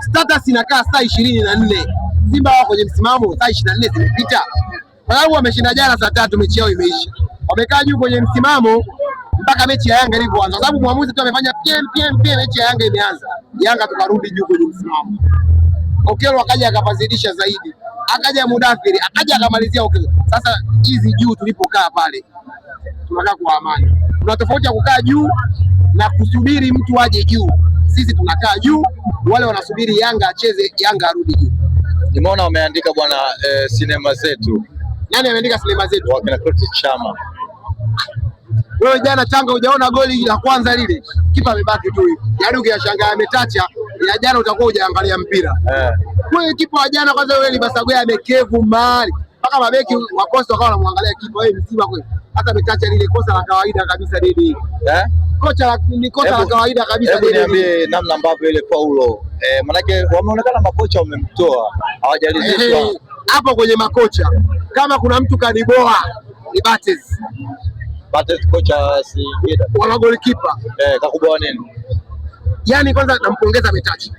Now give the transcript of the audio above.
Status inakaa saa 24. Simba wao kwenye msimamo saa 24 zimepita, kwa sababu wameshinda jana saa 3, mechi yao imeisha. Wamekaa juu kwenye msimamo mpaka mechi ya Yanga ilivyoanza, kwa sababu mwamuzi tu amefanya piem piem piem, mechi ya Yanga imeanza, Yanga tukarudi juu kwenye msimamo. Okello akaja akapazidisha zaidi, akaja Mudathiri akaja akamalizia Okello. Sasa hizi juu tulipokaa pale tunakaa kwa amani. Kuna tofauti ya kukaa juu na kusubiri mtu aje juu. Sisi tunakaa juu, wale wanasubiri Yanga acheze, Yanga arudi juu. Nimeona wameandika bwana sinema zetu. Nani ameandika sinema zetu? Wakina Clatous Chama. Wewe jana Tanga hujaona goli la kwanza lile, kipa amebaki tu hivi, yaani ukiyashangaa ametacha ya jana utakuwa hujaangalia mpira Wewe kipa wa jana kwanza, wewe Libasagoya amekevu mali mpaka mabeki wa Costa wakawa wanamwangalia kipa, wewe mzima kweli, hata ametacha lile kosa la kawaida kabisa didi Eh? Kocha ni kosa la kawaida kabisa. Hebu niambie namna ambavyo ile paulo manake wameonekana makocha wamemtoa, hawajalizishwa hapo kwenye makocha. Kama kuna mtu kaniboa ni Bates. Bates kocha Singida wa magolikipa kakuboa nini? Yani kwanza nampongeza ametachi